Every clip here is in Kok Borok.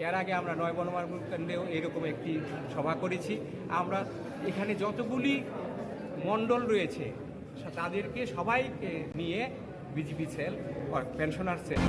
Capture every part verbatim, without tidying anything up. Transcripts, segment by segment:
এর আগে আমরা নয় বনমার কেন্দ্রেও এরকম একটি সভা করেছি। আমরা এখানে যতগুলি মণ্ডল রয়েছে, তাদেরকে সবাইকে নিয়ে BJP cell, pensioner cell.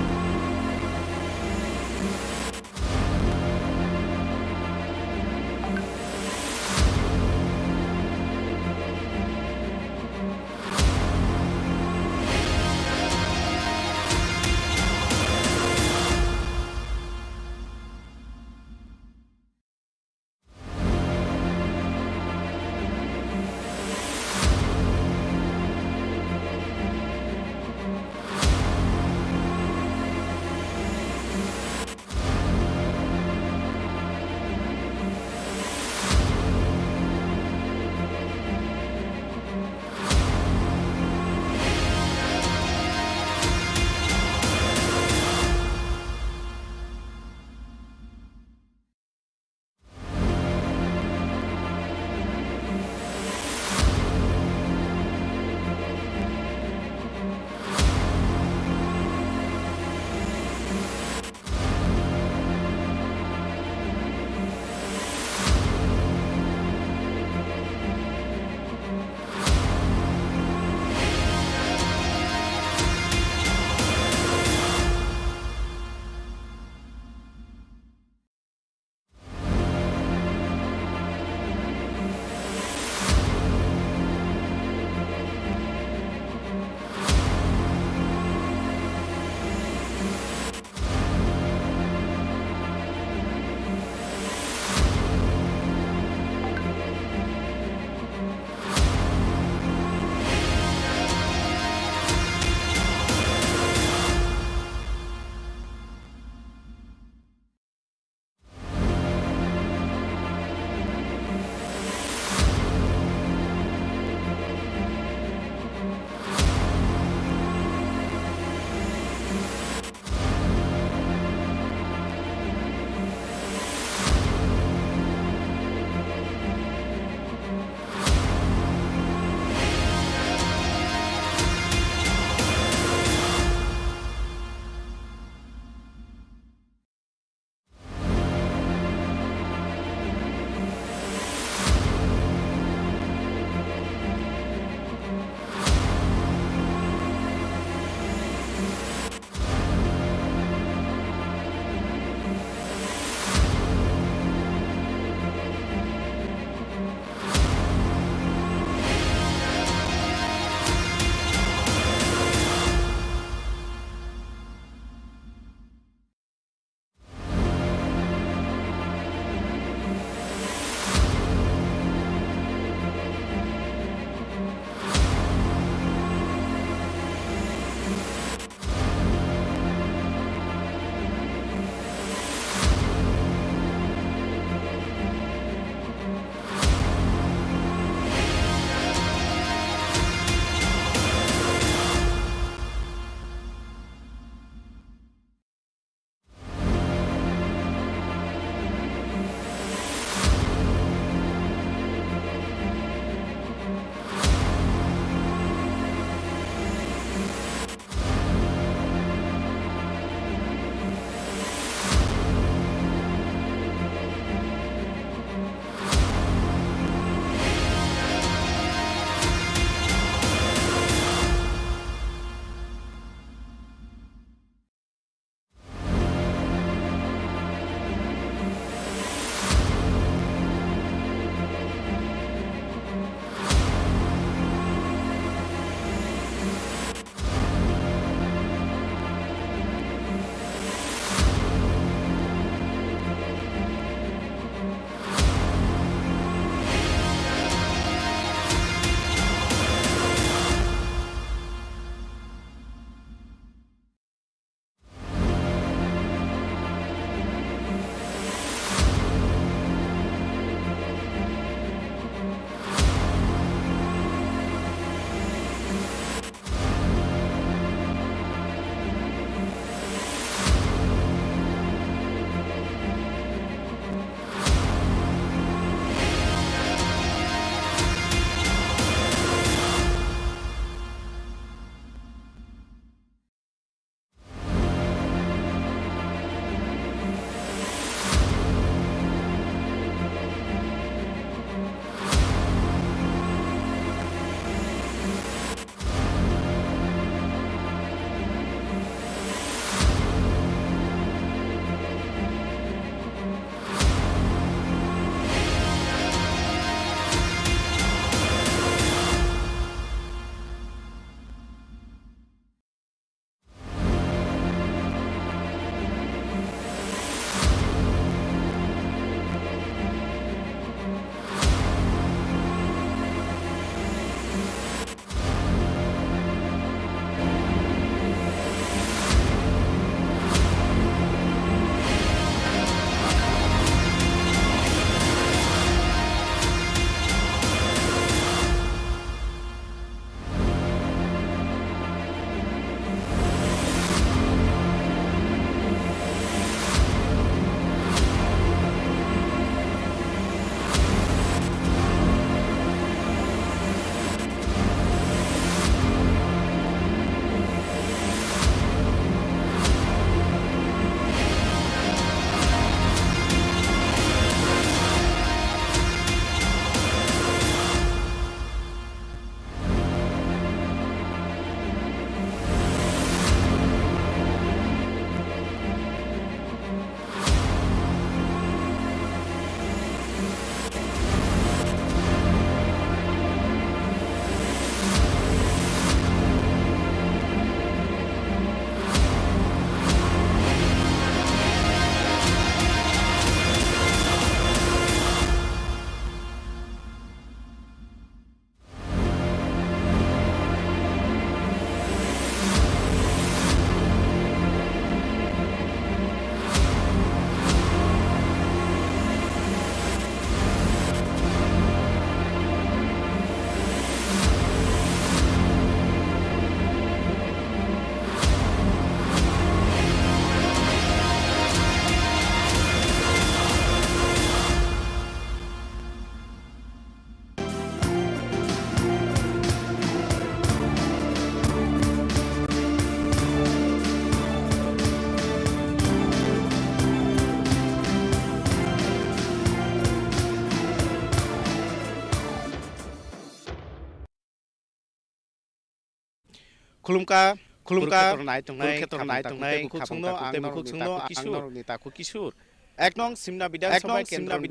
Khulumkha, khulumkha, Kurukshetra nai tongnai, Kurukshetra nai tongnai, bukhuk songno ang norokni takhuk kisur. Ek nong Simna Bidhan Sabha kendro ni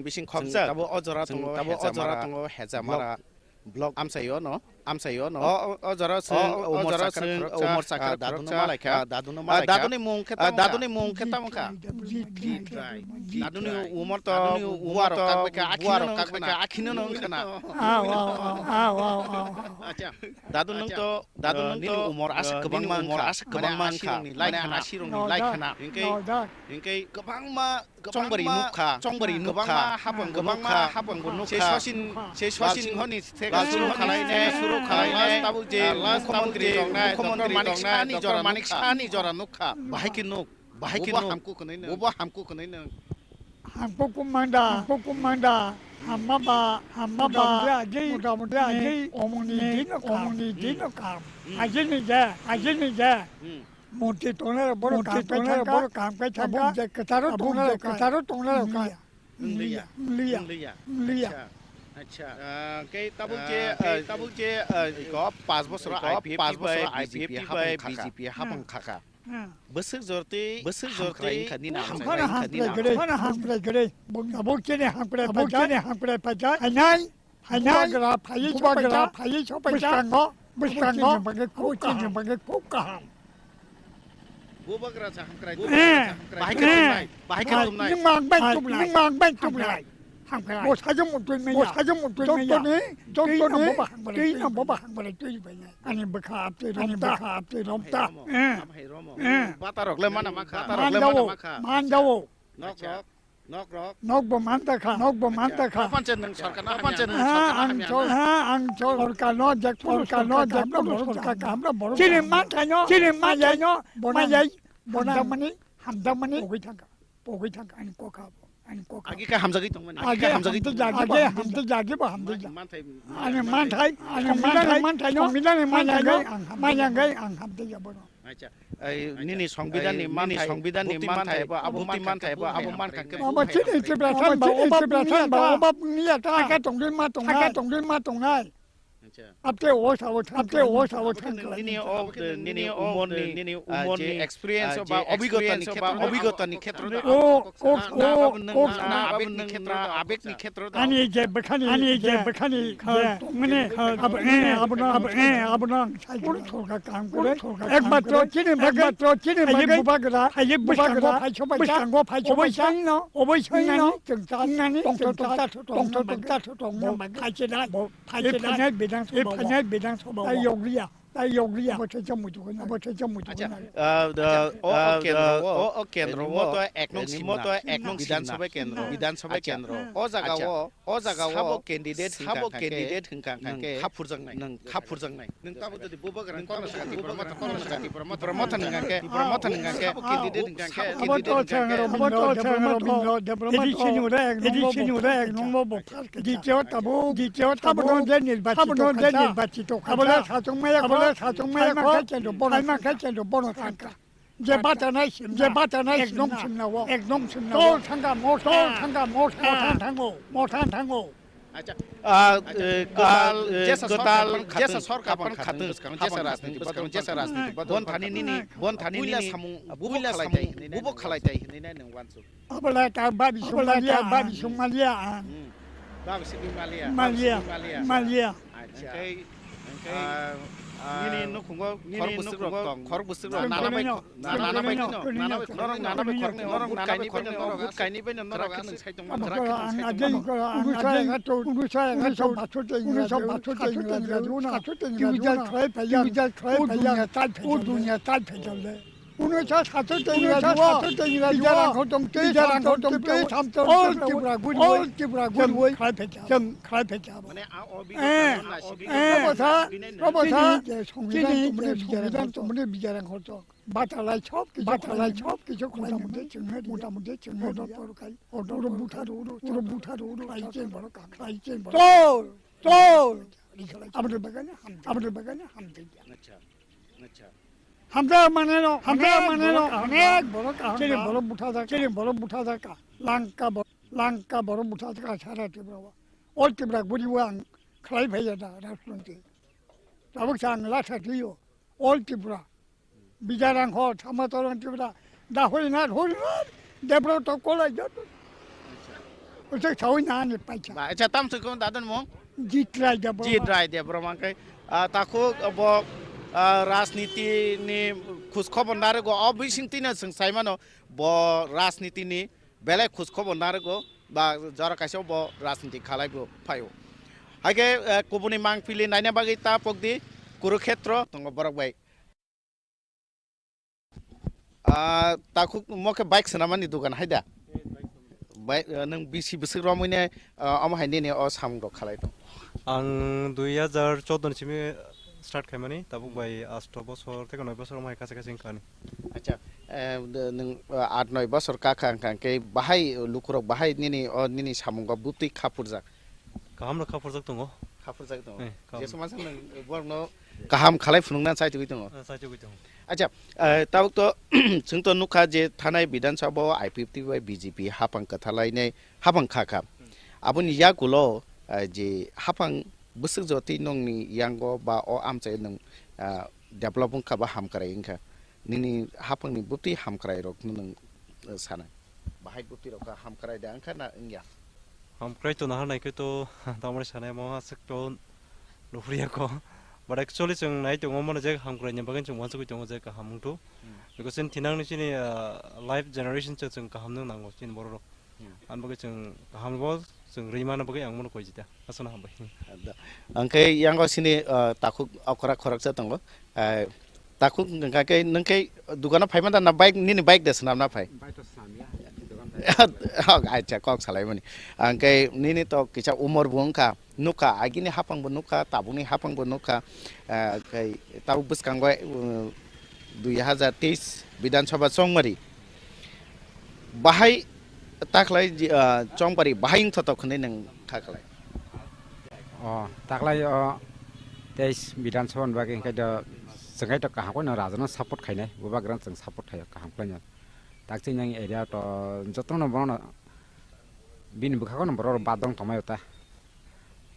bising khobjak. Tabo o jora tongo, tabo o jora tongo Hejamara block. Amsaio no, amsaio no. O, o, o jora o, o jora chwng Umor Chakra, Daduni mung khe tamo kha? Daduni mung khe tamo kha? Daduni umor to buaro kakbai kha, akhino no wngkhana. Aw, aw, aw, aw, aw, aw. Acha. Dadu nwng to, dadu nwng to, nini umor aswk kwbangma wngkha, aswk kwbangma wngkha, mane asirokni lai khana. Hinkhe, hinkhe kwbangma chongbari nukha, chongbari nukha, kwbangma hapang bo nukha, hapang bo nukha. Se sosin, se sosin honi suro khalainai, suro khalainai, tabuk je mukhyamantri tongnai, Doctor Manik Sahani jora nukha. Bahai khe nuk, bahai khe nuk. Bobo hamkuk hwnwi nwng. Hamkuk kumanda, hamkuk kumanda, hamma ba, hamma ba, motamuti agei, motamuti agei, omoni dino kam, omoni dino kam. Agini je, agini je. Monti tongnai rok borok kam kai thangka, borok kam kai thangka, abuk je kwcharo tongnai rok, kwcharo tongnai rok kai. Liya, liya, liya. Acha. Kei tabuk je, kei tabuk je, ko pas bosor I P F T bai B J P hapang khaka. Bwswk jorti, bwswk jorti hamkrai wngkha nini, hamkrai wngkha nini. Hamkrai kwrwi, hamkrai kwrwi. Bo chini hamkrai paijak, chini hamkrai paijak. Hainai, hainai. Bubagra phaiwi sopaijak. Bubagra phaiwi sopaijak. Bwskango, bwskango. Abo chini bagwi khub kaham. Bubagra sa hamkrai. Bahai khe tumnai, bahai khe tumnai. Nwng mang bai tumlai, nwng mang bai tumlai. Hamkrai. Bo sajwk mutwi maya. Bo sajwk mutwi maya. Jottoni, jottoni twi nang boba hamkrai, twi nang boba hamkrai twi bai nai. Ani bwkha abtwi romta, ani bwkha abtwi romta. Hai romo. Eh. Hai romo. Eh. Bata rok le mana makha, bata rok le mana makha. Manjawo. Nok rok, nok rok. Nok bo manta kha, nok bo manta kha. Panchayat nang sarkar na panchayat nang sarkar na ang chol, ha, ang chol. Sarkar no jak, sarkar no jak, sarkar hamra borok. Chini manthai no, chini manthai no, mayai, bonang, hamdamani, hamdamani. Pogwi thangkha. Pogwi thangkha ani kokha bo, ani kokha. Agi khe hamjagwi tongmani. Agi hamjagwi tongmani. Agi hamjagwi bo hamjagwi. Ani manthai, ani manthai, manthai no, manthai no, manthai no, ang hamjagwi ang hamjagwi bono. Acha. Nini songbidan ni manthai, songbidan ni manthai bo, abo manthai bo, abo manthai khe. Abo chini Tiprasa ba, oba Tiprasa ba, oba niya ta. Thaka tongdin ma tongnai. Thaka tongdin ma tongnai. Acha. Abte o sao thang, abte o sao thang. Nini o, nini umor ni, nini umor ni experience ba, obhigota ni khetre, obhigota ni khetre. O, o, o, abeg ni khetre, abeg ni khetre. Ani je bwkhani, ani je bwkhani, mane, abo, eh, abo no, abo, eh, abo no. Puro sorkar kam kore. Ekmatro chini bagwi, ekmatro chini bagwi. Bubagra, bubagra, bwskango phai sobaisa, bwskango phai sobaisa. Oboi soi no, oboi soi no. Nani, tongthok, tongthok, tongthok, tongthok, tongthok, tongthok, tongthok. Bo phai se nai, bo phai se nai. Phainai Bidhan Sabha o. Phainai Bidhan Sabha o. Tai yokliya, tai yokliya. Bo se chamu tu na, bo se chamu tu na. Acha, o, o kendro, o, o kendro, mo to ek nong Simna, mo to ek nong Bidhan Sabha kendro, Bidhan Sabha kendro. O jaga o. O jaga o sabo candidate, sabo candidate hwnkha khe khapurjaknai, nwng khapurjaknai. Nwng tabo jodi bubagra korna sakha Tipra Motha, korna sakha Tipra Motha, Tipra Motha hwnkha khe, Tipra Motha hwnkha khe sabo candidate hwnkha khe, abo to candidate hwnkha khe. Abo to Chwng Robindra Debbarma to. Edi sini ura ek nongbo bo. Edi sini ura ek nongbo bo. Ditiyo tabo, ditiyo tabo no je nirbachito kha. Abo le sachung maya kho. Abo le sachung maya kho. Ai ma khe chendo bono thangkha. Je bata nai sim, je bata nai sim, ekdom sim na o, ekdom sim na o. Tol thangkha motha, tol thangkha motha. Motha thango, motha thango. Acha. Kwtal, jesa kwtal, jesa sorkar pan khatwng, jesa rajniti bodol, jesa rajniti bodol. Bon thani nini, bon thani nini, buila samung, bubo khalai tai, bubo khalai tai hinwi nai nwng wansuk. Abole ta babi sung malia, babi sung malia. Babi sung malia, malia, malia. Acha. Nini nukhungo, nini nukhungo khorok bwswk rok tong. Khorok bwswk rok nana bai, nana bai khorok, nana bai khorok, norok nana bai khorok, norok nana bai khorok, norok gut kaini bai norok aswk sai tongma. Ang ajai, ang ajai, unusa, unusa bathor tei, unusa bathor tei, unusa bathor tei, unusa tei, unusa tei, unusa tei, unusa tei, unusa tei, unusa tei, unusa tei. Uno cha sato tengla juo. Uno cha sato tengla juo. Bijarang khotong tei, bijarang khotong tei, samtong tei, samtong tei, all Tripura guri, all Tripura guri, jeng khlai phecha, jeng khlai phecha. Mane a obhigota, eh, obhigota. Robo sa, robo sa, chini songbidan, chini songbidan, chini bijarang khotong. Batalai sob kichu, batalai sob kichu khlai, motamuti chwng, motamuti chwng, order poro khai, order poro khai, order poro khai, order poro khai, cheng boro ka khlai, cheng boro. Chol, chol. Aboni bagani hamdi, aboni bagani hamdi. Acha, acha. Hamjak mane no, hamjak mane no, onek borok kaham. Chini borok butha jak, chini borok butha jak ka. Langka bo-, langka borok butha jak ka sara Tripura o. All Tripura guri o ang khlai phaiya da rajniti. Tabuk sa ang lasa twiyo, all Tripura. Bijarang ho, Thamatolong Tripura, Dahoi Nath, Hori Nath, Debro to kolai jat. Uche sawi na ni paisa. Ba, acha, tam sui kon dadon mong? Jit Rai Debro. Jit Rai Debro mangkai. Ah, takhuk bo, ah, rajniti ni khus khobor narwgo, o bising twi no chwng sai mano, bo rajniti ni belai khus khobor narwgo, ba jora kaisa bo rajniti khalai bo phaio. Haikhe, eh, kubuni mangpili naina bagwi ta pokdi Kurukhetro tongo borok bai. Ah, takhuk mo khe bike swnamani dukan hai da? Bai, eh, nwng bisi bwswk romwi ne, ah, omo hai nini o samung rok khalai tong? Ang dui hajar choudo ni simi start khaimani, tabuk bai asto bosor tei noi bosor omo hai kaisa kaisa wngkha ani. Acha, eh, de-, nwng, ah, aat noi bosor kakha wngkha, hwnkhe bahai lukurok bahai nini o nini samungo bwtwi khapurjak? Kaham no khapurjak tongo. Khapurjak tongo. Eh, kaham. Jesu masa nwng borokno kaham khalai phunukna chaitugwi tongo. Eh, chaitugwi tongo. Acha, eh, tabuk to chwng to nukha je thanai Bidhan Sabha o I P F T bai B J P hapang kwthalainai hapang kha kha. Aboni yagulo, eh, je hapang bwswk jotwi nongni yango ba o amchai nwng, ah, develop wngkha ba hamkrai wngkha. Nini hapangni bwtwi hamkrai rokno nwng, eh, sana? Bahai bwtwi rok hamkrai da wngkha na wngya? Hamkrai to naha naikhe to tamani sanai mo aswk to nuhriya ko. But actually chwng nai tongo mano je hamkrai ni bagwi chwng uansugwi tongo je kaham wngthu. Hmm. Because chini thinang ni chini, ah, life generation chwng, chwng kaham nung nango chini borok rok. Hmm. Ang bagwi chwng kaham bo chwng rwi mano bagwi ang mano koi jita. Aswkno hambai. Hwnkhe yango sini, ah, takhuk okra khoroksa tongo. Ah, takhuk hwnkha khe nwng khe dukano phai manda na bike, nini bike de swnamna phai? Bike to swnamya, dogan phai. Oh, acha, kok salaimani. Hwnkhe nini to kisa umor bo wngkha, nukha, agini hapang bo nukha, tabukni hapang bo nukha. Ah, khe tabuk bwskango, uh, dui hajar teis Bidhan Sabha chongmari. Bahai taklai, ah, chongmari bahai wngthotok hwnwi nwng kha khlai? O, taklai o teis Bidhan Sabha ni bagwi hwnkhe do chwng khe to kaham khe no raja no support khainai, bubagra no chwng support khaio kaham khlai no. Tak chini yang area to jotono bono bini bwkhago no borok badong tongmai ta.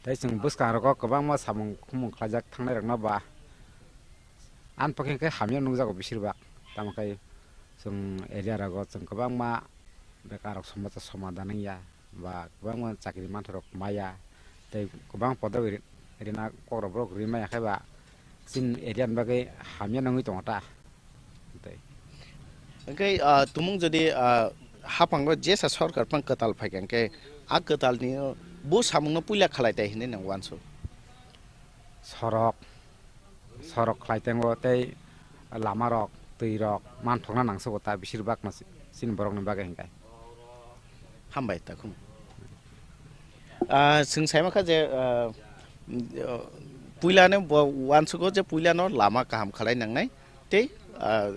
Tei chwng bwskang rogo kwbangma samung khumung khlaijak thangnai rokno ba. Ani pokhe khe hamya nukjago besir bak. Tamo khe chwng area rogo chwng kwbangma bekar rok somosa somadan wngya ba kwbangma chakri mantha rok maya tei kwbang podo ri-, rina kok rok borok ri maya khe ba chini area ni bagwi hamya nungwi tongo ta. Tei hwnkhe, ah, tumung jodi, ah, haphango jesa sorkar phang kwtal phaikha hwnkhe a kwtalni bo samungno puila khalai tai hinwi nang uansu? Sorok, sorok khlai tengo tei lama rok, twi rok manthokna nangsugo ta besir bak no chini borok ni bagwi hwnkhe. Hambai takhum. Ah, chwng sai mankha je, ah, puilano bo uansugo je puilano lama kaham khalai nangnai tei, ah,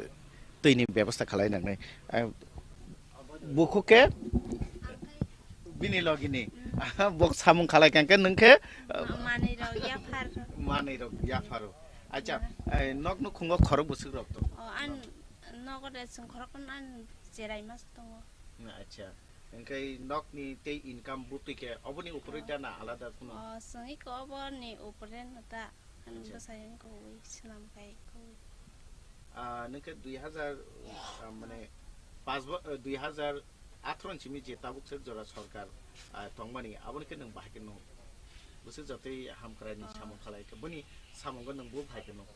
twini bebosta khalai nangnai. Ah, bukhuk khe bini logini. Bok samung khalai kangkhe nwng khe, ah, manwi rok yaphar. Manwi rok yapharo. Acha, eh, nok nukhungo khorok bwswk rok to? O, an nogo de chwng khorok an cherai mas tongo. Acha. Hwnkhe nokni tei income butwi khe oboni upore da na alada kuno? O, chwng iko oboni upore no ta. Ani bwsai wngkha ui, swnam khai kha ui. Ah, nwng khe dui hazar, ah, mane, panch bo-, ah, dui hazar atharo ni simi je tabuk se jora sorkar, ah, tongmani, aboni khe nwng bahai khe nung? Bwswk jotoi hamkrai ni samung khalai khe, boni samungo nwng bo bahai khe nung?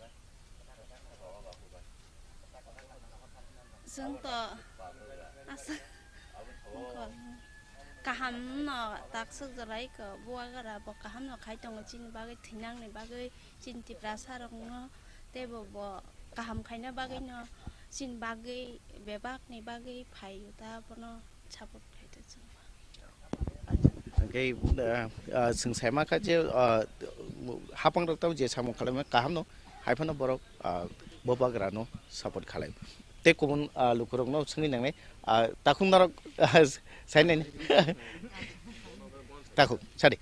Chwng to asa wngkha, kaham no takswk jora iko bubagra bo kaham no khai tongo chini bagwi, thwinang ni bagwi, chini Tiprasa rok no, tei bo, bo kaham khaina bagwi no, chini bagwi, bebak ni bagwi phai o ta bono support khai ta chwng. Hwnkhe, ah, ah, chwng sai mankha je, ah, hapang rok tamo je samung khlaima kaham no, hai phano borok, ah, bubagra no support khlai. Tei kubun, ah, lukurok no swngwi nangnai, ah, takhuk norok, ah, sai nai. Takhuk, sadi.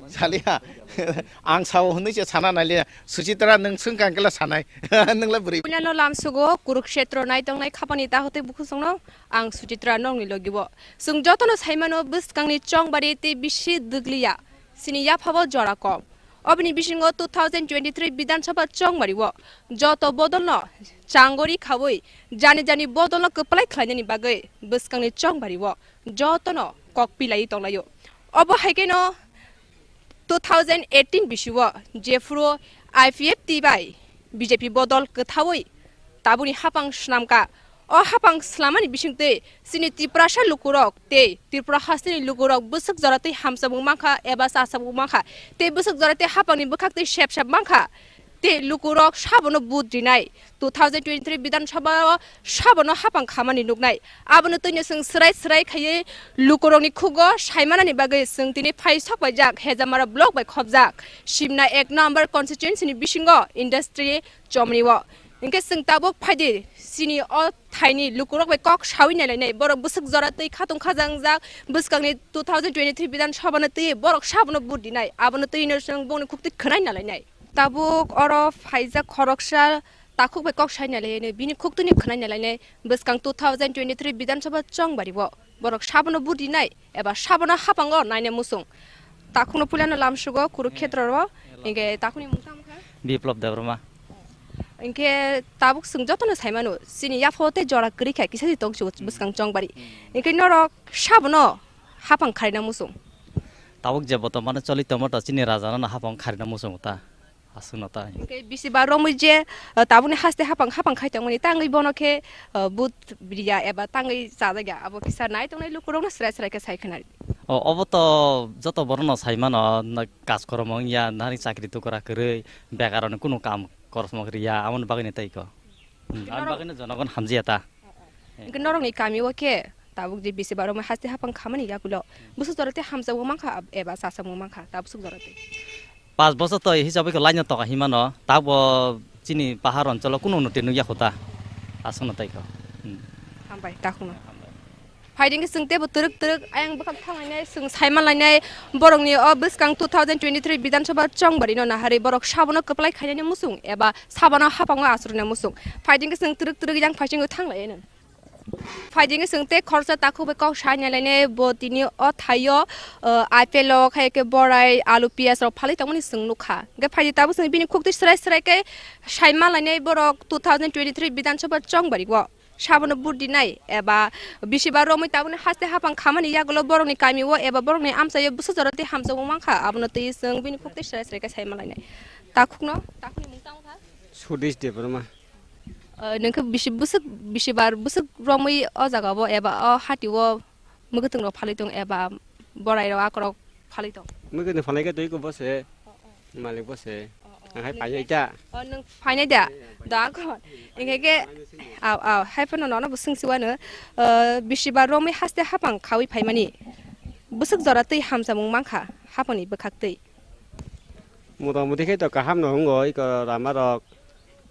Saliya, ang sao hwnwi se sana nailiya. Suchitra, nwng swngkha hwnkhe sanai. Nwngla bwrwi. Puilano lamsugo Kurukshetro naitongnai khapani tahotwi bukhusongno ang Suchitra nokni logibo. Chwng jotono saimano bwskangni chongbari tei bisi dwgliya. Chini yaphabo jora kom. Oboni bisingo two thousand twenty-three Bidhan Sabha chongbario joto bodolno changori khaui jani jani bodolno kwplai khlainani bagwi bwskangni chongbario jotono kok pilaiwi tonglaio. Obo hai kheno two thousand eighteen bisio jephuru I P F T bai B J P bodol kwthaui tabukni hapang swnamkha. O hapang swlamani bisingtwi chini Tiprasa lukurok tei Tripura hasteni lukurok bwswk jora twi hamsabung mankha eba chasabung mankha. Tei bwswk jora twi hapangni bwkhak twi sep sep mankha. Tei lukurok sabono vote rinai. Two thousand twenty-three Bidhan Sabha o sabono hapang khamani nuknai. Abono twino chwng swrai swrai khaiwi lukurokni khugo saimanani bagwi chwng tini phai sok paijak Hejamara block bai khopjak Simna ek number constituency ni bisingo industry chomni o. Hinkhe chwng tabuk phaidi chini o thaini lukurok bai kok sawi nailainai. Borok bwswk jora twi khatung khajangjak bwskangni two thousand twenty-three Bidhan Sabha no twi borok sabono vote rinai. Abono twino chwng bongni khuktwi khwnai nalainai. Tabuk oro phaijak khoroksa takhuk bai kok sai nalainai, bini khuktwini khwnai nalainai. Bwskang two thousand twenty-three Bidhan Sabha chongbario borok sabono vote rinai eba sabono hapango naina muchung. Takhukno puilano lamsugo Kurukhetroro, hinkhe takhukni mung tamo kha? Biplop Debbarma. Hinkhe tabuk chwng jotono saimano, chini yapho tei jora kwrwi kha kisa se tongsi bwskang chongbari. Hinkhe norok sabono hapang kharina muchung. Tabuk je botomane choli tongma to chini raja no hapang kharina muchung ta. Aswkno ta. Hinkhe bisi ba romwi je, uh, tabukni haste hapang hapang khai tongmani tangwi bono khe, uh, but bria eba tangwi chajakya abo kisa nai tongnai lukurokno srai srai khe sai khna. O, obo to joto borokno sai mano, na kaj kormo wngya, nani chakri tukra kwrwi, bekaroni kunu kam korsmo kwrwi ya, amoni bagwino tei ko. Hmm, ani bagwino jonogon hamjaya ta. Hinkhe norokni kami o khe tabuk je bisi ba romwi haste hapang khamani yagulo bwswk jora tei hamjakmung mankha eba chajakmung mankha ta bwswk jora tei? Pas bosor to hisab khe laino toka himano, tabo chini pahar oncolo kunu no tenuk yakho ta. Aswkno tai kho. Hmm. Hambai, takhukno. Phaidi hinkhe chwng teibo twrwk twrwk ayang bwkhak thanglainai, chwng saimanlainai, borokni o bwskang two thousand twenty-three Bidhan Sabha chongbarino naharwi borok sabono kwplai khainani muchung eba sabono hapango aswrwngna muchung. Phaidi hinkhe chwng twrwk twrwk yang phaisingo thanglaino. Phaidi hinkhe chwng tei khoroksa takhuk bai kok sai nailainai, bo tini o thaio, uh, apple o, khaikhe borai, alu, piyaj rok phalwi tongmani chwng nukha. Hinkhe phaidi tabuk chwng bini khuktwi swrai swrai khe saimanlainai borok two thousand twenty-three Bidhan Sabha chongbarino. Sabono vote rinai eba bisi ba romwi tabukni haste hapang khamani yagulo borokni kami o eba borokni amchaio bwswk jora tei hamjakmung mankha, abono twi chwng bini khuktwi swrai swrai khe saimanlainai. Takhukno, takhukni mung tamo kha? Sudesh Debbarma. Uh, nwng khe bisi bwswk, bisi bar bwswk romwi o jaga o eba o hati o mwkhwtwng rok phalwi tong eba borai rok akorok phalwi tong? Mwkhwtwng phalnai khe twi ko bose, malik bose. Ang hai phainai ta. Oh, nwng phainai da? Da ko. Hinkhe khe, aw, aw, hai phano nono bo swngsi wano, uh, bisi bar romwi haste hapang khaui phaimani. Bwswk jora twi hamjakmung mankha hapangni bwkhak twi. Motamuti khe to kaham no wngo, iko lama rok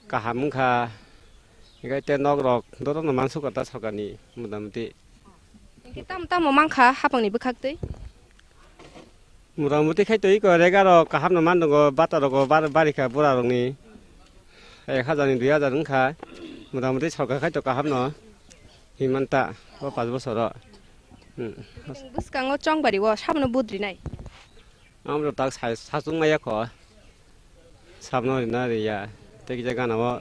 kaham wngkha, hinkhe tei nok rok jotono mansukha ta sorkarni motamuti. Hinkhe tamo tamo mankha hapangni bwkhak twi? Motamuti khai to iko rega rok kaham no man tongo, bata rogo bar-, barikha bura rokni ek hajar ni dui hajar wngkha, motamuti sorkar khai to kaham no hinmanta o panch bosor o. Hmm. Bwskango chongbari o sabono vote rinai? Amro tak sai sachung maya kho. Sabno rina riya. Tei kisa gana o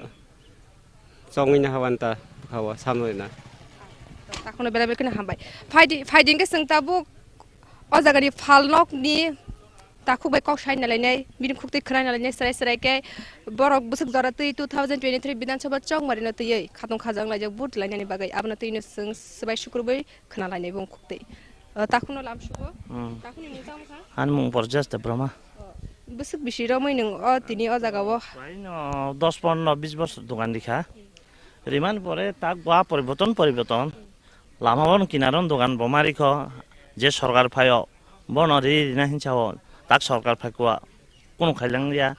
chongwi na hawan ta bwkha o sabno rina. Takhukno belai belai kheno hambai. Phaidi, phaidi hwnkhe chwng tabuk o jagani phalnokni takhuk bai kok sai nalainai, bini khuktwi khwnai nalainai, serai serai khe borok bwswk jora twi two thousand twenty-three Bidhan Sabha chongmari no twiwi khatung khajang laijak vote lainani bagwi. Abono twino chwng swbai sukrubwi khna lainai bo wngkhuktwi. O, takhukno lamsugo. Hmm. Takhukni mung tamo kha? Ani mung Borjas Debbarma. O, bwswk bisi romwi nwng o tini o jaga o? Prai no dos pondro bis bosor dogan rikha. Rimani pore tak bo a poriborton poriborton. Lama bono kinaro dogan bo ma rikho. Je sorkar phaio bono ri rina hinsa o tak sorkar phaikwa. Kunu khailang ya.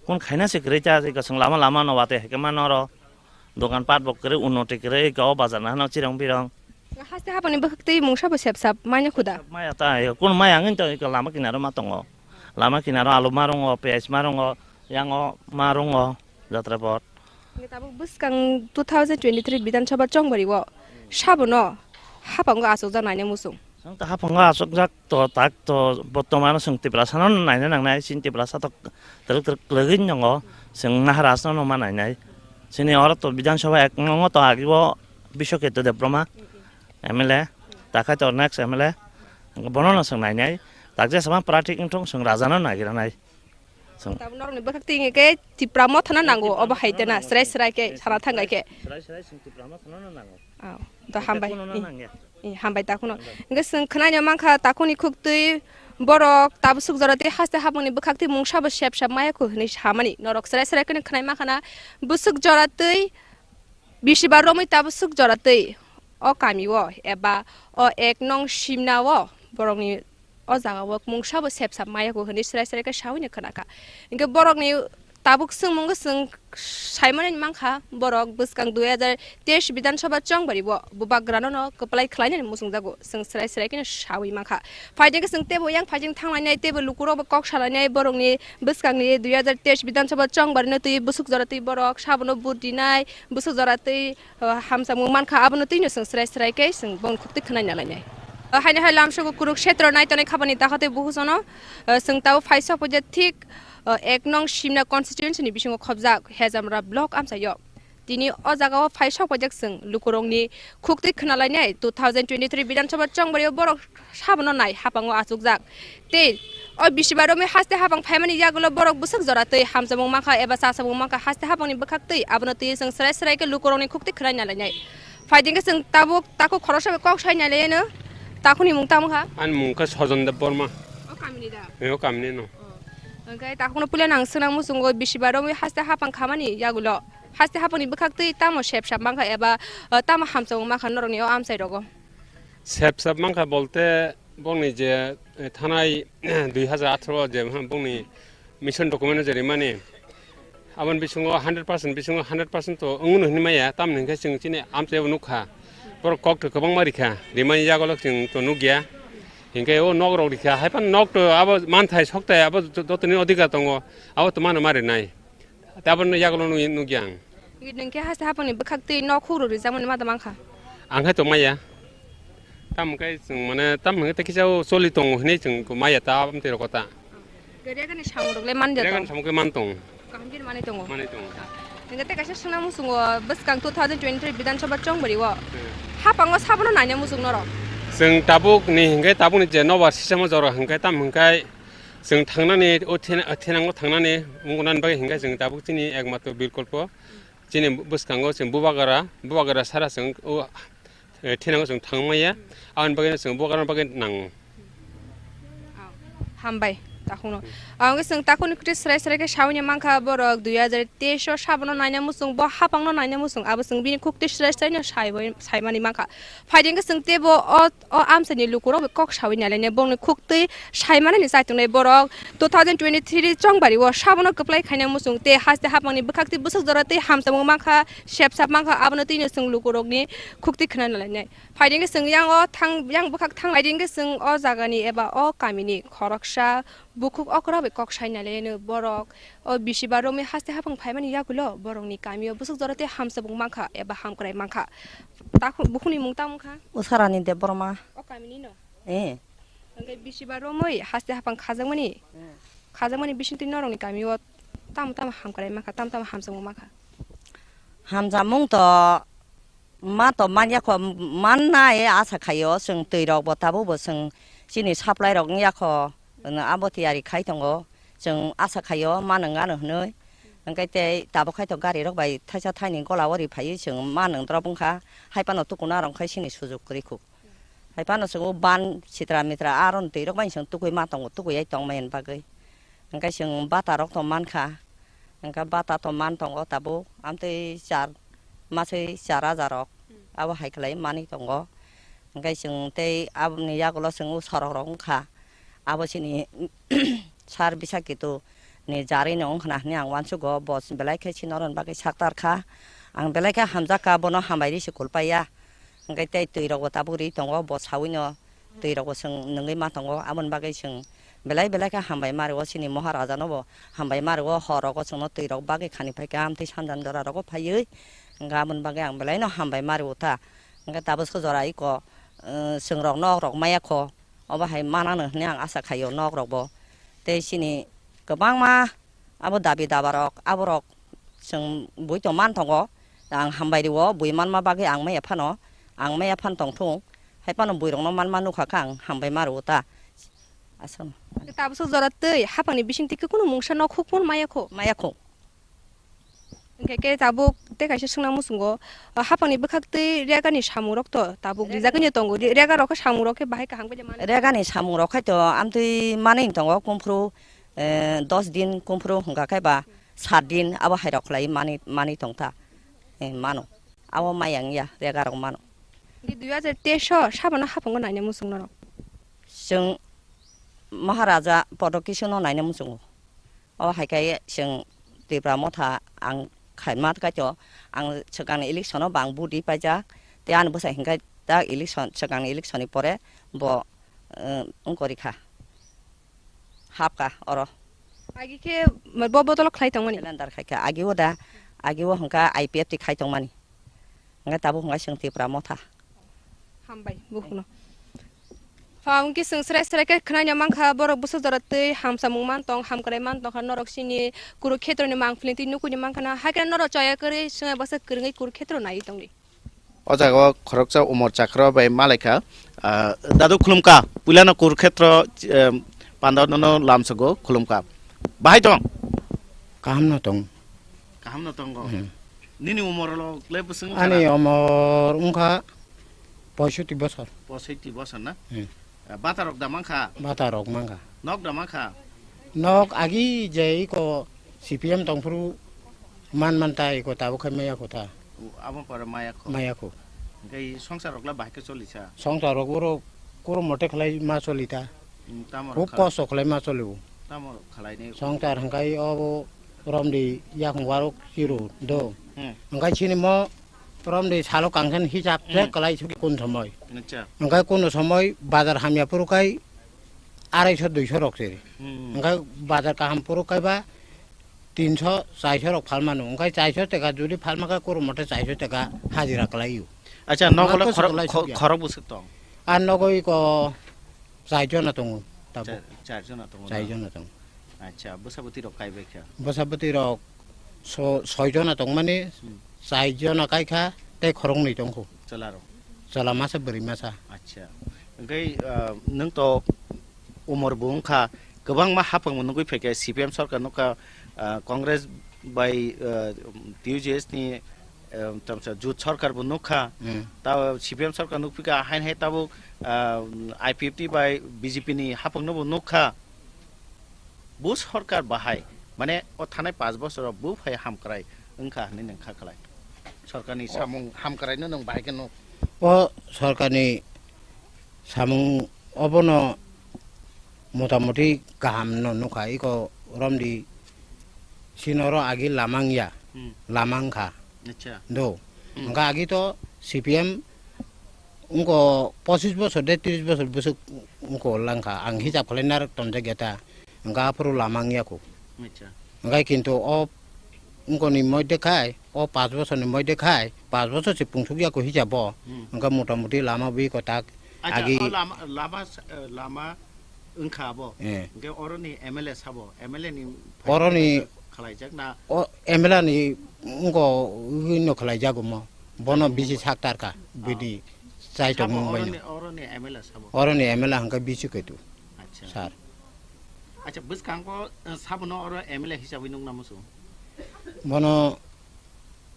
Kun khaina se kwrwi cha, se kwchwng lama lama no wate hai khe ma noro. Dogan pat bo kwrwi, unnoti kwrwi, ga o bazar na hano chirong birong. Haste hapani bwkhak twi mungsa bo sep sap manya khuda. Maya ta, kun maya ngin to lama kinaro ma tongo. Lama kinaro alu ma rongo, piyaj ma rongo, yango ma rongo, jatra pot. Nge tabuk bwskang two thousand twenty-three Bidhan Sabha chongbari o sabono hapango achukjak naina muchung. Ang ta haphango achukjak to, tak to, bortomano chwng Tiprasano naina nangnai, chini Tiprasa to twrwk twrwk kwlwgwi nwngo, chwng Naharasno no ma nainai. Chini oro to Bidhan Sabha ek nongo to agibo Biswaketu Debbarma, M L A, takhai to next M L A, bono no chwng nainai, tak jesama pratik wngthung chwng rajano nagiranai. Chwng Tabuk norokni bwkhak twi hwnwi khe Tipra Mothano nango, obo hai tena, srai srai khe sana thangbai khe. Srai srai chwng Tipra Mothano no nango. Oh, to hambai. Kuno no nangya. Eh, hambai ta kuno. Hwnkhe chwng khwnai no mankha, takuni khuk twi borok tabuk swk jora twi haste hapungni bwkhak twi mungsa bo sep sep maya kho hwnwi samani. Norok srai srai kheno khwnai mankha na, bwswk jora twi bisibar romwi tabuk swk jora twi o kami o eba o ek nong simna o borokni o jaga o mungsa bo sep sap maya kho hwnwi srai srai khe saui no khna kha. Hinkhe borokni tabuk swngmung chwng sai manwi mankha, borok bwskang dui hajar teis Bidhan Sabha chongbari o bubagrano no kwplai khlainani muchungjago, chwng srai srai kheno saui mankha. Phaidi khe chwng teibo yang phaijing thanglainai, teibo lukurok bo kok salainai, borokni bwskangni dui hajar teis Bidhan Sabha chongbarino twi bwswk jora twi borok sabono vote rinai, bwswk jora twi o, hamjakmung mankha, abono twino chwng srai srai khe chwng bongni khuk twi khwnai nalainai. O, haino hai lamsogo Kurukshetro naitonwi khapani takhwtwi bukusono, o, chwng tabuk phai sok phaikhe thik, o, ek nong Simna constituency ni bisingo khobjak Hejamra block amchaio. Tini o jagao phai sok phaijak chwng lukurokni khuk twi khwnalainai two thousand twenty-three Bidhan Sabha chongbario borok sabono nai hapango achukjak. Tei o bisibar romwi haste hapang phaimani yagulo borok bwswk jora twi hamjakmung mankha eba chachakmung mankha haste hapangni bwkhak twi, abono twi chwng srai srai khe lukurokni khuk twi khwnai nalainai. Phaidi khe chwng tabuk takhuk khoroksa bai kok sai nalaiyano, takhukni mung tamo kha? Ani mung khe Sojon Debbarma. O kamini da? E, o kamini no. O. Hwnkhe takhukno puila nang swnang muchungo bisibar romwi haste hapang khamani yagulo haste hapangni bwkhak twi tamo sep sap mankha eba, o, tamo hamjakmung mankha norokni o amchai rogo? Sep sap mankha bolte bongni je, eh, thanai dui hajar atharo je bongni mission document je rimani, aboni bisingo hundred percent bisingo hundred percent to wngno hinwi maya, tamni hinkhe chwng chini amchai bo nukha, borok kok to kwbangma rikha, rimani yagulo chwng to nukya, hinkhe o nok rok rikha, haiphano nok to abo manthai sokthai abo jotoni odhikar tongo, abo to mano ma rinai. Tabukno yagulo nukya ang. Nwng khe haste hapangni bwkhak twi nok huk rok rijakmani ma tongmang kha? Ang khe tongmaya. Tamo khe chwng mane tamo khe kisa o choli tongo hinwi chwng maya ta amtwi rok ta. Gari gani samung rok le man jato? Gari gani samung khe man tong. Kaham khe manwi tongo. Manwi tongo. Nwng khe tei kaisa swnam muchungo bwskang two thousand twenty-three Bidhan Sabha chongbari o. Hmm. Hapango sabono naina muchung norok? Chwng tabuk ni hinkhe tabuk ni je nobar system o jora hinkhe tamo hinkhe Chwng thangnani o thena-, o thenango thangnani wngkha nani bagwi hinkhe chwng tabuk chini ekmatro bikolpo chini bwskango chwng Bubagra, Bubagra sara chwng o, eh, thenango chwng thangmaya. Aboni bagwino chwng Bubagrani bagwi nango. Hambai, takhukno. Ang chwng takhukni kwtwi srai srai khe saui mankha borok dui hajar teis o sabono naina muchung, bo hapangno naina muchung, abo chwng bini khukti srai srai no saibai-, saimani mankha. Phaidi hwnkhe chwng teibo o, o amchaini lukurok bai kok saui nalainai, bongni khuktwi saimanani chaitongnai borok two thousand twenty-three chongbari o sabono kwplai khaina muchung tei haste hapangni bwkhaktwi bwswk jora tei hamjakmung mankha, sepsap mankha, abono twino chwng lukurokni khuktwi khna nalainai. Phaidi hwnkhe chwng yang o thang, yang bwkhak thang, phaidi hwnkhe chwng o jagani eba o kamini khoroksa bukhuk okra bai kok sai nalainai borok. O bisibar romwi haste hapang phaimani yagulo borokni kamio bwswk jora tei hamjakmung mankha eba hamkrai mankha. Takhuk, bukhukni mung tamo wngkha? Usarani Debbarma. O kamini no? Eh. Hwnkhe bisibar romwi haste hapang khajakmani, hmm, khajakmani bisingtwi norokni kamio tamo tamo hamkrai mankha, tamo tamo hamjakmung mankha? Hamjakmung to ma to manya kho, manna e asa khaio, chwng twi rok bo tabuk bo chwng chini supply rok wngya kho, abo tiyari khai tongo, chwng asa khaio ma nwng ano hwnwi. Hwnkhe tei tabuk khai to gari rok bai thaisa thaini gola o ri phaiwi chwng ma nwng drop wngkha, hai phano tukuna rok khai chini sujuk kwrwi kho. Hai phano chwng o ban sitra mitra aro twi rok bai chwng tukui ma tongo, tukui ai tongmani bagwi. Hwnkhe chwng bata rok to mankha, hwnkhe bata to man tongo tabuk, amtwi char maswi char hajar rok, hmm, abo hai khlai manwi tongo. Hwnkhe chwng tei aboni yagulo chwng o sorok rok wngkha, abo chini sar Bisakito ni jarwi no wngkhna hwnwi ang uansugo, bo belai khe chini oroni bagwi saktar kha, ang belai khe hamjak kha, bono hambai rw se kulpaiya. Hwnkhe tei twi rok bo tabuk ri tongo, bo saui no twi rok bo chwng nwngwi ma tongo, aboni bagwi chwng belai belai khe hambai ma rwo chini Maharaja no bo hambai ma rwo, hor rogo chwngno twi rok bagwi khani phai khe amtwi sanjan jora rogo phaiwi, hwnkhe aboni bagwi ang belai no hambai ma rwo ta. Hwnkhe tabuk se jora iko, eh, chwng rok nok rok maya kho, obo hai manano hwnwi ang asa khaio nok rok bo. Tei chini kwbangma abo dabi daba rok, abo rok chwng bui tong man tongo, ang hambai rio, bui manma bagwi ang maya phano, ang maya phan tong thung, hai phano bui rokno manma nukha kha ang hambai ma rio ta. Aswk. Tabuk jora twi haphangni bisingtwi khe kunu mungsa nok huk phano maya kho. Maya kho. Hwnkhe khe tabuk tei kaisa swngna muchungo, o haphangni bwkhak twi regani samung rok to tabuk rijak wngya tongo. Re-, rega rok khe samung rok khe bahai kaham khe mano. Regani samung rok khai to amtwi manwi tongo kumphuru, eh, dos din kumphuru hwnkha khe ba sat din abo hai rok khlai mani, mani tong ta. Eh, mano. Abo maya wngya rega rok mano. Hwnkhe dui hajar teis o sabano haphango naina muchung norok. Chwng Maharaja Podokishono naina muchungo. O hai khe chwng Tipra Motha ang khaima kaitor, ang swkangni election-o bo ang vote ri paijak. Tei ani bwsai hwnkhe ta election, swkangni election-ni pore bo, eh, wngkori kha. Hapkha oro. Agi khe bo bodolo khlai tongmani? Calendar khai kha. Agi o da, agi o hwnkha I P F T khai tongmani. Hwnkhe tabuk hwnkha chwng Tipra Motha. Hambai, bukhukno. Ha, hwnkhe chwng srai srai khe khwnaino mankha, borok bwswk jora twi hamsamung man tong, hamkrai man tongkha, norok chini Kurukhetroni mangpili twi nukuni mankha na, hakhe norok choya kwrwi swngya bwswk kwrwngwi Kurukhetro naiwi tongdi. O jaga o khoroksa umor chakra bai malaikha, ah, dadu khulumkha, puilano Kurukhetro, em, pandao nono lamsogo khulumkha. Bahai tong? Kaham no tong. Kaham no tongo. Hmm. Nini umor lo le bwswng Ani umor wngkha poisoti bosor. Poisoti bosor na? Hmm. Eh, bata rok da mankha? Bata rok mankha. Nok da mankha? Nok agi je iko C P M tongphuru man man ta iko tabuk khai maya kho ta. O, abo pore maya kho. Maya kho. Hwnkhe songsar rok la bahai khe choli sa? Songsar rok oro kuro mote khlai ma choli ta. Hmm, tamo rok Huk khlai? Kosto khlai ma choli o. Tamo rok khlai ne? Songsar hwnkhe obo romdi yakung warok chiro do. Hmm. Hwnkhe chini mo romdi salo kangkhen hisab se Hmm. Khlai suk kun somoi. Acha. Hwnkhe kuno somoi bazar hamya phuru khai arai so dui so rok se. Hmm. Hwnkhe bazar kaham phuru khai ba tin so char so rok phalmano. Hwnkhe char so teka judi phalma khe kuro mote char so teka hajira khlai o. Acha, nok Nok le to khorok, khlai kho-, sukya. Khorok bwswk tong? A nogo iko char jona tongo tabuk. Char, char jona tongo Char na? Jona tongo. Acha, bwsa bwtwi rok kaibai kha? Bwsa bwtwi rok so-, soi jona tongmani, Hmm. Char jona kai kha, tei khoroknwi tong kho. Chwla rok? Chwla masa, bwrwi masa. Acha. Hwnkhe, ah, nwng to umor bo wngkha, kwbangma haphang bo nugwi phaikha, C P M sarkar nukha, ah, Congress bai, ah, T U J S ni, ah, tamsa jut sarkar bo nukha. Hmm. Ta C P M sarkar nukphika, hain hai tabuk, ah, I P F T bai B J P ni haphang no bo nukha. Bo sorkar bahai, mane, o thanai panch bosoro bo phai hamkrai wngkha hinwi nwng kha khlai? Sorkarni samung hamkraino nwng bahai khe nuk? O sorkarni samung obono motamuti kaham no nukha, iko romdi sinoro agi lama wngya, Hmm. Lama wngkha. Acha. Do. Hmm. Wngkha agi to C P M Wngko pochis bosor de tris bosor bwswk wngko langkha, ang hisab khlai narwk tonjak ya ta, wngkha aphuru lama wngya kho. Acha. Wngkha kintu o wngkoni moide khai, o panch bosorni moide khai, panch bosor se pungsuk ya kho hisabo, Hmm. Wngkha motamuti lama bwi kwtak Acha, agi o lama, lama, eh, lama wngkha abo. Eh. Hwnkhe oroni M L A sabo, M L A ni Oroni khlaijak na? O M L A ni wngko wngwi no khlaijago mo. Bono Khlaijago bisi mo. Saktarka, Ah. Bini chai Sabo tongmung bai no. Oroni, oroni M L A sabo? Oroni M L A hwnkhe bisi kaitu. Acha. Sir. Acha, bwskango, eh, sabono oro M L A hisabwi nukna muchung? Bono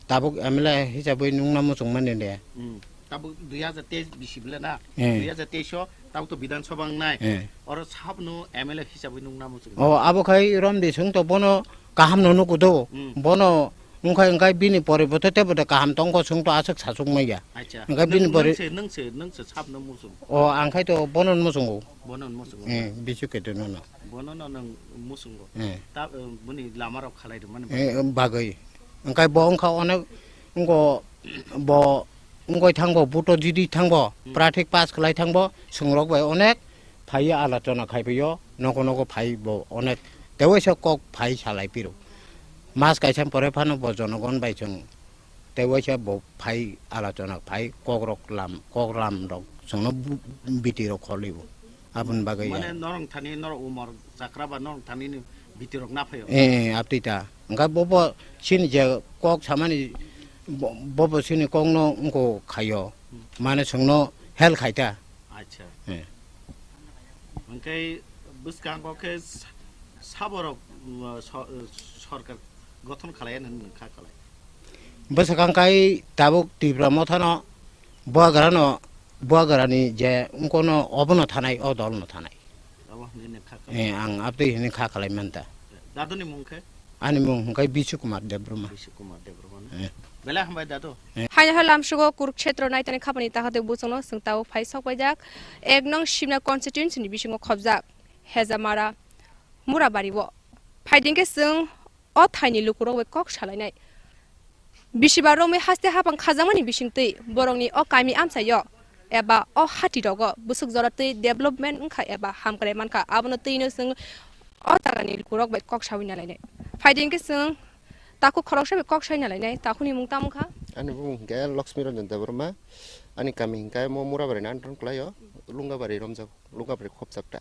tabuk M L A hisabwi nukna muchungmani de. Hmm. Tabuk dui hajar teis bisi bwle na? Eh. Dui hajar teis o tabuk to Bidhan Sabha wngnai. Eh. Oro sabno M L A hisabwi nukna muchung. O, abo khai romdi swng to bono kaham no nukudo. Hmm. Bono wngkhai wngkhai bini poribote tebo de kaham tongkho swng to aswk sachuk maya. Acha. Wngkhai bini Nwng, pori- nwng se, nwng se, nwng se sabno muchung. O, ang khai to bono muchungo. Bono muchungo. Eh, bisu kedo no no. Bono no nwng muchungo. Eh. Ta, eh, boni lama rok khalai rwmani Eh, bagwi. Wngkhai bo wngkha onek wngko bo wngoi thangbo, buto jidi thangbo, Hmm. Prathik pass khlai thangbo, chwng rok bai onek phaiwi alochona khai phaio, nogo nogo phai bo onek tewaisa kok phai salai phiro. Mas kaisa pore phano bo jonogon bai chwng tewaisa bo phai alochona phai kok rok lam, kok lam rok Chwngno bu-, biti rok kholibo. Aboni bagwi ya. Mane norong thani, norok umor chakra ba norong thani ni biti rok na phaio. Eh, eh, abtwi ta. Hwnkhe bobo chini je kok samani bo-, bobo chini kokno wngko khaio. Hmm. Mane chwngno help khai ta. Acha. Eh. Hwnkhe bwskango khe sa-, saborok, uh, so-, uh, sorkar gothon khalai nang kha khalai. Bwsakang kai tabuk Tipra mothano buagrano, buagrani je wngkono obono thanai, o dolno thanai. Abo hwnwi nang kha khalai. Eh, ang abtwi hwnwi kha khalai manta. Daduni mung khe? Ani mung hwnkhe Bishu Kumar Debbarma. Bishu Kumar Debbarma na? Eh. Belai hambai dadu. Eh. Haino hai lamsugo Kurukshetro naitani khapani takhati buchungno chwng tabuk phai sokpaijak. Ek nong Simna constituency ni bisingo khobjak Hejamara Murabari o. Phaiding khe chwng o thaini lukurok bai kok salainai. Bisiba romwi haste hapang khajakmani bisingtwi borokni o kami amchaio eba o hatirogo bwswk joratwi development wngkha eba hamkrai mankha, abono twino chwng o jagani lukurok bai kok saui nalainai. Phaidi hwnkhe chwng takhuk khoroksa bai kok sai nalainai, takhukni mung tamo kha? Ani bumung hwnkhe Lakshmi Ranjan Debbarma, ani kami hwnkhe mo Murabari ni under o kwlaio, Lungabari romjak, Lungabari khopjak ta.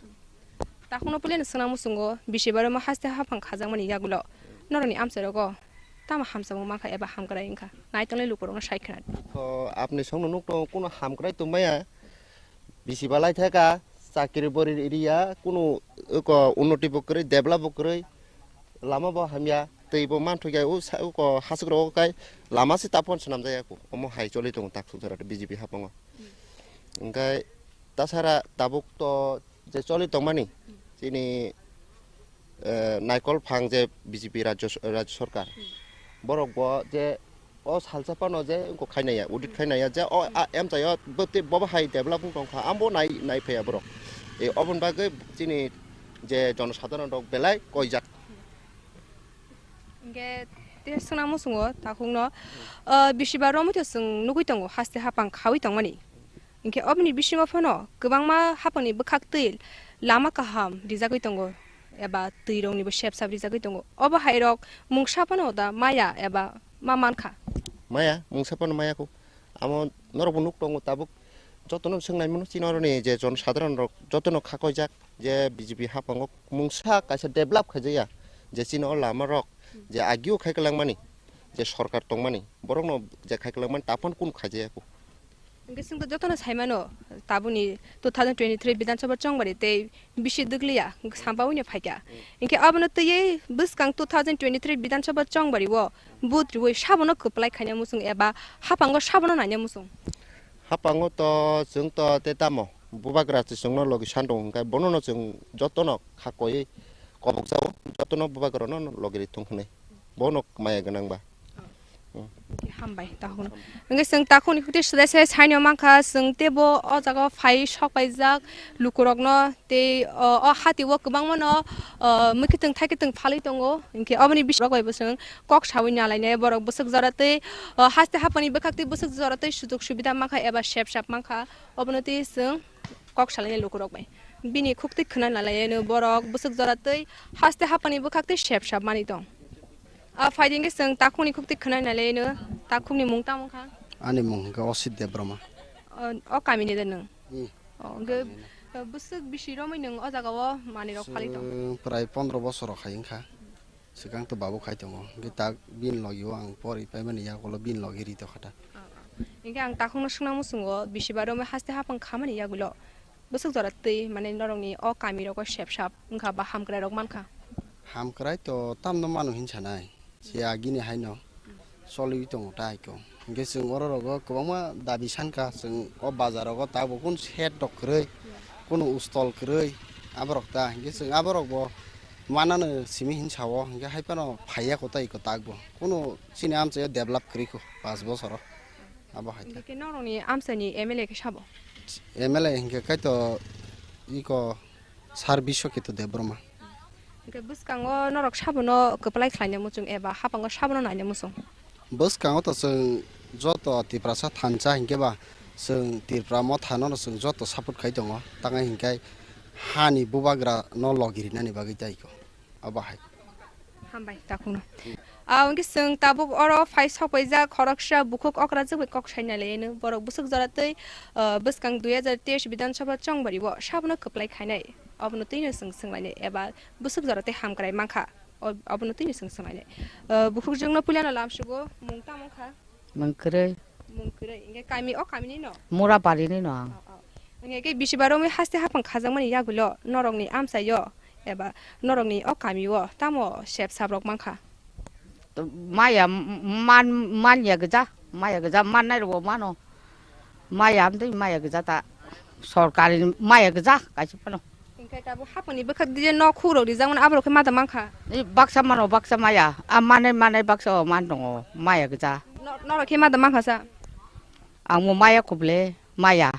Takhukno puilano swnam muchungo, bisiba romwi haste hapang khajakmani yagulo norokni amchairogo tamo hamjakmung mankha eba hamkrai wngkha? Naitongnai lukurokno sai khna di. To apni songno nukto kuno hamkrai tongmaya, bisiba lai thaka, chakri bori riya, kuno eko unnoti bo kwrwi, develop bo kwrwi, lama bo hamya, twi bo manthokya, o sa-, eko hasukrogo kai lama se taphon swnamjakya, omo hai choli tongo taksuk jora B J P hapango. Hwnkhe tasara tabuk to je choli tongmani chini, eh, naikol phang je B J P rajyo s-, rajyo sarkar, borok bo je o salsa phano je wngkok khainaiya, audit khainaiya je o, a, amchaio bo tei bobo hai develop wng tongkha, ambo nai, nai phaiya borok. E, oboni bagwi chini je jonosadharon rok belai koijak. Hwnkhe tei swnam muchungo takhukno, o, bisiba romwi to chwng nugwi tongo haste hapang khaui tongmani. Hinkhe oboni bisingo phano kwbangma hapangni bwkhaktwi lama kaham rijagwi tongo eba twiroknibo sep sap rijagwi tongo. Obo hairok mungsa phano da maya eba ma mankha? Maya, mungsa phano maya kho. Amo norokbo nuk tongo tabuk, jotono swng nai mano chini oroni je jon sadharon rok jotono kha koijak je B J P hapango mungsa kaisa develop khaijakya je chini o lama rok je agio khai kwlangmani je sorkar tongmani borokno je khai kwlangmani taphano kunu khaijakya kho. Hwnkhe chwngto jotono saimano, tabukni two thousand twenty-three Bidhan Sabha chongbari tei bisi dwkliya, sampaui no phaikha. Hinkhe abono twiwi bwskang two thousand twenty-three Bidhan Sabha chongbari o vote rwui sabono kwplai khaina muchung eba hapango sabono naina muchung? Hapango to chwng to tei tamo bubagra se chwngno logi san tongo, hwnkhe bonono chwng jotono kha koiwi kobokjao, jotono bubagrano logi ri thung hwnwi. Bono maya gwnang ba. Hmm. Hambai, takhuk. Hwnkhe chwng takhukni khuti swdai se saino mankha, chwng teibo o jaga o phai sok paijak lukurokno tei o, o hati o kwbangmano, o, mwkhitwng thaikitwng phalwi tongo. Hinkhe oboni bising rok bai bo chwng kok saui nalainai, borok bwswk jora tei, o, haste hapani bwkhak tei bwswk jora tei sujuk subida mankha eba sep sap mankha, obono tei chwng kok salainai lukurok bai. Bini khuktwi khwna nalainai borok bwswk jora tei haste hapani bwkhak tei sep sap manwi tong. A phaidi hwnkhe chwng takhukni khuktwi khwnai nalaino, takhukni mung tamo wngkha? Ani mung hwnkhe Osit Debbarma. O, o kamini de nwng? Hmm. O, hwnkhe, kamini. O, bwswk bisi romwi nwng o jaga o manwi rok phalwi tong? Chwng prai pondro bosor rok hai wngkha. Swkang to babu khai tongo. Hwnkhe tak bini logi o ang pori paimani yagulo bini logi ri tongkha ta. O, o. Hwnkhe ang takhukno swngna muchungo, bisi ba romwi haste hapang khamani yagulo bwswk jora twi, mane, norokni o kami rogo sep sap wngkha ba hamkrai rok mankha? Hamkrai to tamno mano hinwi sanai, se agini haino choliwi tongo ta haikhe. Hinkhe chwng oro rogo kwbangma dabi sankha, chwng o bazar rogo tabuk kunu shed rok kwrwi, kunu stall kwrwi, aborok ta. Hinkhe chwng aborok bo manano simi hinwi sao, hinkhe haiphano phaiya kho ta iko takbo. Kunu chini amchaio develop kwrwi kho panch bosoro. Abo hai ta. Hinkhe norokni amchaini M L A khe sabo? M L A hinkhe kaitor iko Sir Biswakito Debbarma. Hinkhe bwskango norok sabono kwplai khlaina muchung eba hapango sabono naina muchung? Bwskango to chwng joto Tiprasa thansa hinkhe ba chwng Tipra mothano no chwng joto support khai tongo. Tangwi hinkhe hani bubagra no logi rinani bagwi tei ko. Abo hai. Hambai, takhukno. Ah, hwnkhe chwng tabuk oro phai sokpaijak khoroksa bukhuk okrajak bai kok saina laino. Borok bwswk jora twi, ah, bwskang dui hajar teis Bidhan Sabha chongbari o sabono kwplai khainai. Obono twino chwng swnglainai eba bwswk jora twi hamkrai mankha. O-, obono twino chwng swnglainai. Ah, bukhukjwkno puilano lamsugo mung tamo kha? Mung kwrwi. Mung kwrwi. Hwnkhe kami, o kamini no? Murabari ni no ang. Oh, oh. Hwnkhe khe bisi baro wngwi haste haphang khajakmani yagulo norokni amchaio eba norokni o kamio tamo sep sap rok mankha? To maya man, man ya gja, maya gja man nai ro mano. Maya amdwi maya gja ta. Sorkari maya gja kaisa phano. Hwnkhe tabuk haphangni bwkhak dije nok khuk rok rijak mano, aborok khe ma da mankha? Ni baksa mano, baksa maya. A manai, manai baksa o man tongo, maya gja. No-, norok khe ma da mankha sa? Ang mo maya khuble, maya.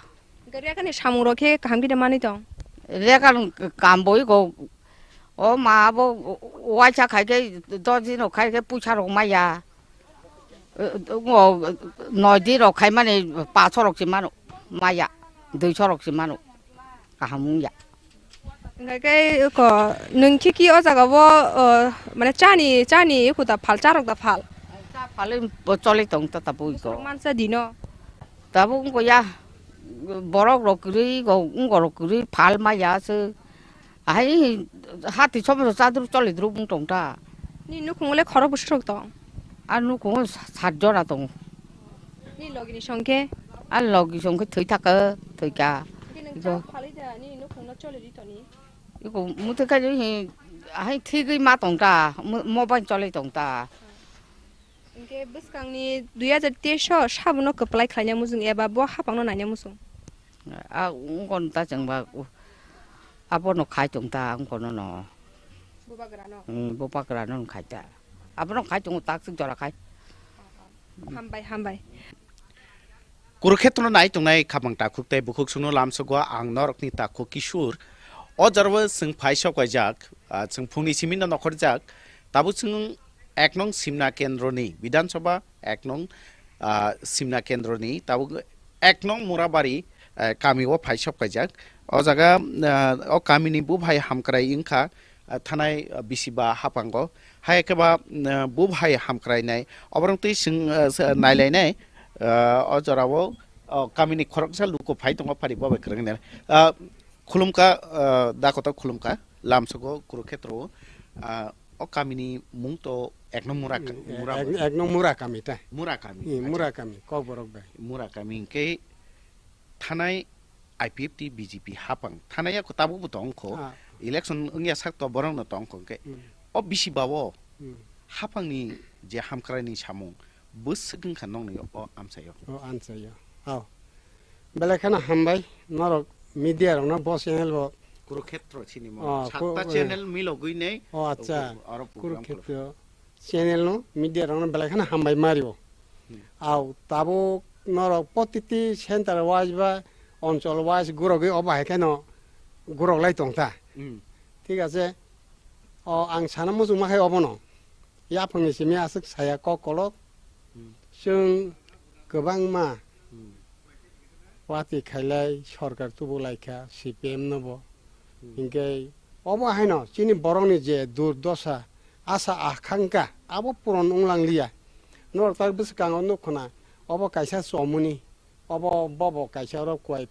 Hwnkhe reka ni samung rok khe kaham khe da manwi tong? Reka ni kam bo iko, o ma bo waisa khai khe dos din rok khai khe puisa rok maya. O, noi din rok khai mani paso rok se mano, maya, duiso rok se mano. Kaham wngya. Hwnkhe khe eko nwng khe ki o jaga o, o, mane chani, chani eko da phal, charok da phal? Cha phal, o choli tong ta tabuk eko. Mansa dino. Tabuk wngko ya, borok rok kwrwi, go, wngko rok kwrwi phal maya se. Ahai hati somoso chadru choli dru wng tong ta. Ni nukhung le khorok bwswk rok tong? A nukhung sa-, sat jora tongo. Ni logi ni song khe? A logi song khe thwi thaka, thwi ka. Hwnkhe nwng cha phalwi da, ni nukhung no choli ri toni? Iko muthwi khe hi, hai thigwi ma tong ta, mo-, mobile cholwi tong ta. Hwnkhe bwskangni dui hajar teis o sabono kwplai khlaina muchung eba bo haphangno naina muchung? A, wngkon ta chwngba, u-, abono khai tong ta, wngkono no. Bubagrano? Hmm, bubagrano khai ta. Abono khai tongo, tak swk jora khai. Hambai, hambai. Kurukhetono nai tongnai khapang takhuk tei bukhuk songno lamsogo ang norokni takhuk Kishur. O jorao chwng phai sok paijak, ah, chwng phungni simi no nokhorjak. Tabuk chwng ek nong Simna kendroni, Bidhan Sabha ek nong, ah, Simna kendroni, tabuk ek nong Murabari, eh, kami o phai sok paijak. O jaga, ah, o kamini buphai hamkrai wngkha, ah, thanai, ah, bisi ba haphango. Hai khe ba, ah, buphai hamkrai nai. Oborok twi chwng, ah, sa-, nailainai, ah, o jorao, oh, kamini khoroksa luku phai tongo phari bo bai kwrwng nai. Ah, khulumkha, ah, da kotor khulumkha, lamsogo Kurukhetro o, ah, o kamini mung to ek nong Mura, Mura ek, ek nong Mura kami ta. Mura kami, hmm, acha. Mura kami, Kokborok bai. Mura kami hwnkhe thanai I P F T B J P haphang thanai ya ko tabuk bo tong kho. Ah. Election wngya sak to borok no tong kho hwnkhe. Hmm. O bisi ba o, hmm, haphangni je hamkraini samung bwswk wngkha nokni o amchaio. O amchaio. Hao. Belai kheno hambai norok media rokno bo channel bo. Kurukhetro sini mo. Oh, satta ku-, channel milogwi nei. Oh, acha. Oro program Kurukhetro channel no media rokno belai kheno hambai mario. Hmm. Au tabuk norok protiti center wise ba onchol wise gurogwi obo hai kheno gurok lai tong ta. Hmm. Thik ache. O ang sana muchung ma khai obono. Yaphangni simi aswk saya kok kolok. Hmm. Chwng kwbangma, hmm, watwi khailai sorkar tubu laikha C P M no bo. Hmm. Hinkhe obo haino chini borokni je durdosa, asa akhangkha abo puron wnglangliya. Norok tak bwskango nukkhna obo kaisa chomuni. Obo, bobo kaisa oro kuai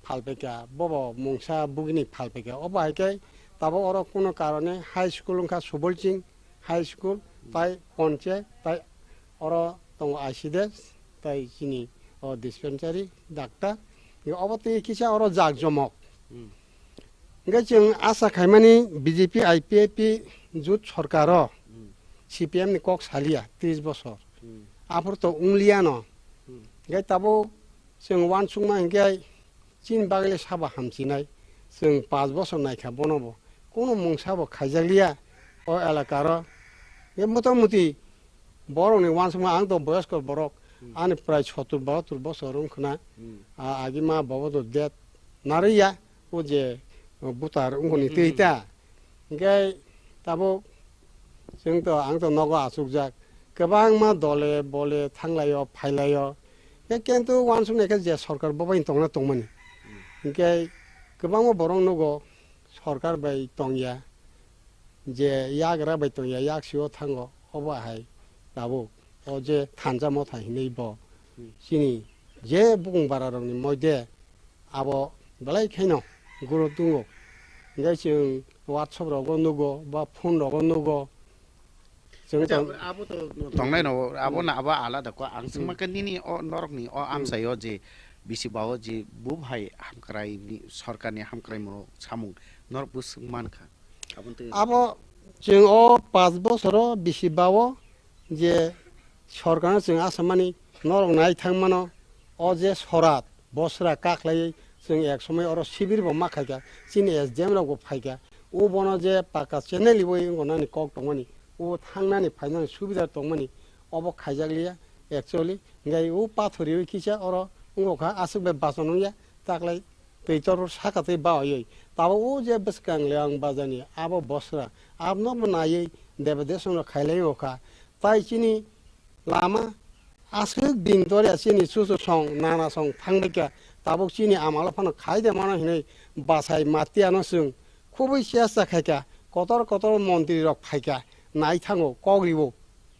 phalpaikha, bobo mungsa bugini phalpaikha. Obo hai khe tabuk oro kuno karone high school wngkha Subolching High School, tai ponche, tai oro tongo I C D S, tai chini o dispensary, doctor. Obo tei kisa oro jak jomok. Hmm. Hingke chwng asa khaimani B J P I P F T jut sorkaro, hmm, C P M ni kok saliya tris bosor. Hmm. Aphuru to wngliya no. Hmm. Hingke tabuk chwng uansukma hingke chini bagwi le sabo hamchinai. Chwng panch bosor naikha bono bo. Kunu mungsa bo khaijakliya o elakaro. Hingke motamuti borokni uansukma ang to boyosko borok. Hmm. Ani prai sottur bahattur bosor wngkhna. Hmm. A, agima bobo to det narwkya. O je, o butar wngkoni twi ta. Hingke tabuk chwng to, ang to nogo achukjak. Kwbangma dole bole thanglaio, phailaio. Hingke kintu uansuknai khe je sorkar bo bai tongna tongmani. Hingke kwbangma borok nogo sorkar bai tongya. Je yagra bai tongya, yaksio thango. Obo hai tabuk o je thansa motha hinwi bo chini je bukung bara rokni moide abo belai khaino guro tungo. Hingke chwng WhatsApp rogo nugo ba phone rogo nugo. Chwng Acha, tong- abo to tongnai no, abo na abo alada ko. Ang swngma khe nini o norokni o amchaio je bisi bao je bo hai hamkrai ni sorkarni hamkrai mo samung norok bo swng mankha. Aboni twi Abo chwng o panch bosoro bisi bao je sorkarno chwng asamani norok nai thangmano o je sorat bosra kaklaiwi chwng ek somoi oro sibir bo ma khaikha chini S D M rok bo phaikha o bono je paka channel bo wngkha nani kok tongmani o thangnani phainani subida tongmani obo khaijak liya actually hingke o pathoriwi kisa oro wngkha aswk bai bachon wngya taklai twi tor saka twi baoyoi. Tabuk o je bwskang le ang bajani abo bosra abno bo naiwi debe desong rok khailai o kha. Tai chini lama aswk din torya chini chuchu song nana song thangbai kha. Tabuk chini amalo phano khai de mano hinwi bachai matiano chwng khubui chesta khai kha. Kotor kotor montri rok phai kha nai thango kok riwo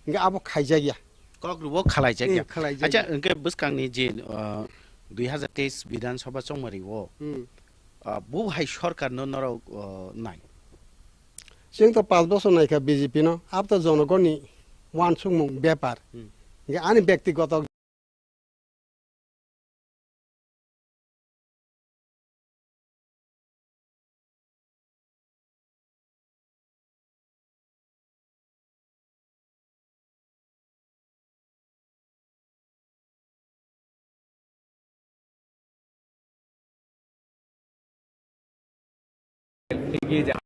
hingke abo khaijak ya. Kok rwbo khalai jak ya. Hmm, khalai jak Acha, ya. Hingke bwskangni je, uh, dui hazar teis Bidhan Sabha chongmari o, Hmm. uh, bo hai sorkar no norok, uh, nai. Chwng to panch bosor naikha B J P no, abo to jonogonni wansukmung bepar. Hmm. Hingke ani bektigoto এগিয়ে যান।